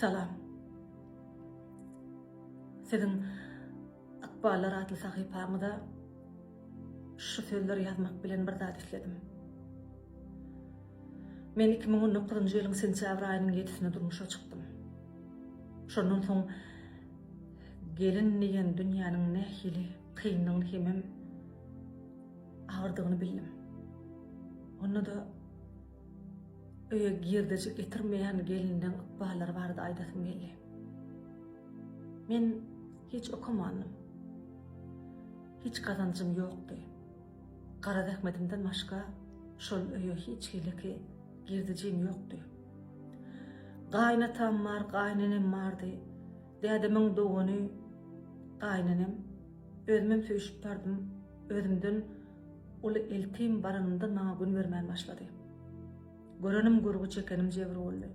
Salam. Siziň Ykballar atly sahypaňyza şu sözleri ýazmak bilen bir zat isledim. Men 2019-njy ýylyň sentýabr aýynyň ýedisinde durmuşa çykdym. Şondan soň gelin diýen dünýäniň nähili kyndygyny hemem agyrdygyny bildim. Onda-da öýe girdeji getirmeýän gelinleň ykballary barada aýdasym geldi. Men hiç okamandym. Hiç gazanjym ýokdy. Gara zähmetimden başga şol öýe hiç hili girdejim ýokdy. Gaýynatam bar, gaýynenem bardy. Dädemiň dogany gaýynenem. Özümem söýüşip bardym. Özümden uly eltim baranymdan maňa gün bermän başlady. Görenim görgi, çekenim jebir boldy.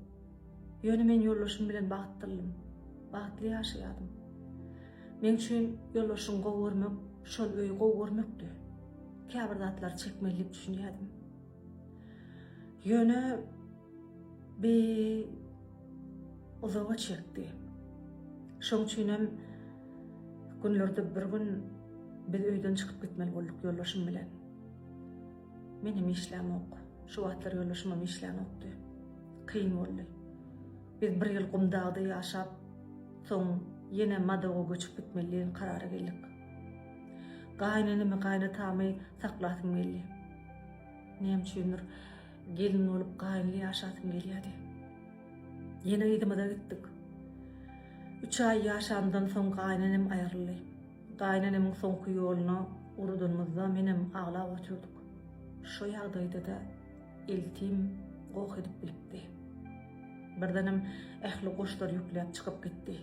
Ýöne men ýoldaşym bilen bagtlyldym. Bagtly ýaşaýardym. Meň üçin ýoldaşyňy gowy görmek şol öýi gowy görmekdi. Käbir zatlary çekmeli diýip düşünýärdim. Ýöne bi uzaga çekdi. Şoň üçinem günlerde bir gün biz öýden çykyp gitmeli bolduk ýoldaşym bilen. Menem işlämok. Şu wagtlar ýoldaşymam işlänokdy. Kyn boldy. Biz bir ýyl Gumdagda ýaşap, soň ýene Madawa göçüp gitmeli diýen karara geldik. Gaýynenemi, gaýynatamy saklasym geldi. Näme üçindir, gelin bolup gaýynly ýaşasym gelýärdi. Ýene yzymyza gitdik. Üç aý ýaşandan soň gaýynenem aýryldy. Gaýynenemiň soňky ýoluna ugradanymyzda menem aglap otyrdyk. Şo ýagdaýda-da eltim goh edip bilipdi. Birdenem ähli goşlary ýükläp çykyp gitdi.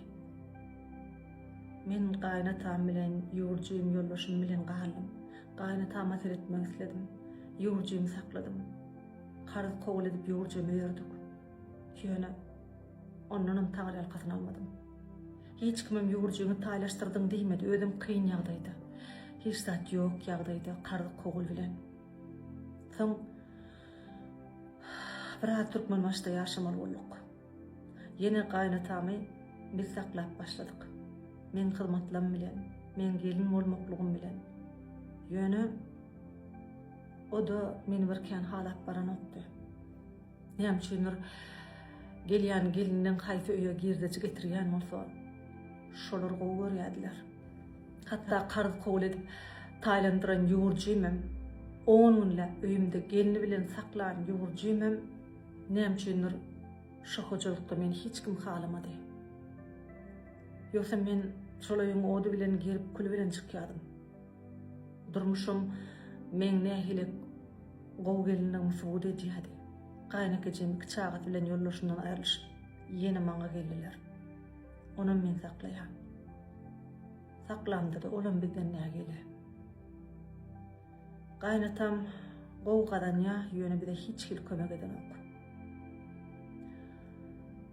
Men gaýynatam bilen, ýüwürjim ýoldaşym bilen galdym. Gaýynatama seretmek isledim. Ýüwürjimi sakladym. Karz kowul edip ýüwürjimi berdik. Ýöne ondanam taňryýalkasyny almadym. Hiç kimem ýüwürjiňi taýlaşdyrdyň diýmedi, özüm kyn ýagdaýda. Hiç zat ýok ýagdaýda karz kowul bilen. Soň biraz Türkmenbaşyda ýaşamaly bolduk. Ýene gaýynatamy biz saklap başladyk. Meň hyzmatlam bilen, meň gelin bolmaklygym bilen. Ýöne o-da meni bir kän halap baranokdy. Näme üçindir gelýän gelinleň haýsy öýe girdeji getirýän bolsa, şolar gowy görýärdiler. Hatda karz kowul edip taýlandyran ýüwürjimem, on günläp öýümde gelni bilen saklan ýüwürjimem näme üçindir şo hojalykda meni hiç kim halamady. Ýogsa men şol öýüň ody bilen girip küli bilen çykýardym. Durmuşym meň nähili gowy gelinligimi subut edýärdi. Gaýynekejem iki çagasy bilen ýoldaşyndan aýrylyşyp, ýene maňa geldiler. Onam men saklaýan. Saklamda-da olam bizden nägile. Gaýynatam gowy gazanýar, ýöne bize hiç hili kömek edenok.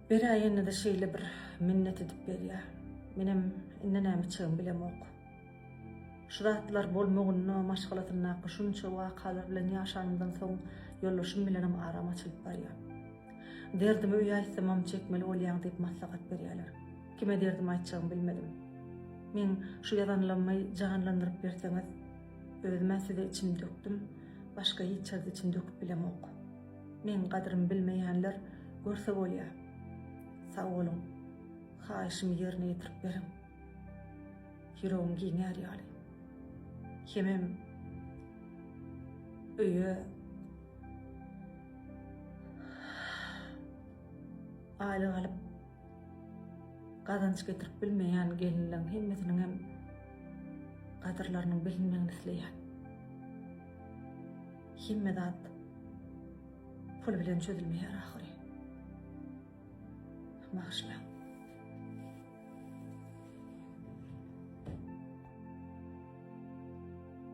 Beräýende-de şeýle bir minnet edip berýär. Menem indi näme etjegimi bilemok. Şu zatlar bolmagynda maşgalasyndaky şunça wakalar bilen ýaşanymdan soň ýoldaşym bilenem aram açylyp barýar. Derdimi öýe aýtsamam çekmeli bolýaň diýip maslahat berýärler. Kime derdimi aýtjagymy bilmedim. Meň şu ýazanlammy janlandyryp berseňiz, özüm-ä size içimi dökdüm, başga hiç ýerde içimi döküp bilemok. Meň gadrymy bilmeýänler görse bolýar. Sag boluň. Haýyşymy ýerine ýetirip beriň. Ýüregim giňär ýaly. Hemem öýe aýlyk alyp gazanç getirip bilmeýän gelinleň hemmesiniňem gadyrlarynyň bilinmegini isleýän. Hemme zat pul bilen çözülmeýär ahyry. Bagyşlaň.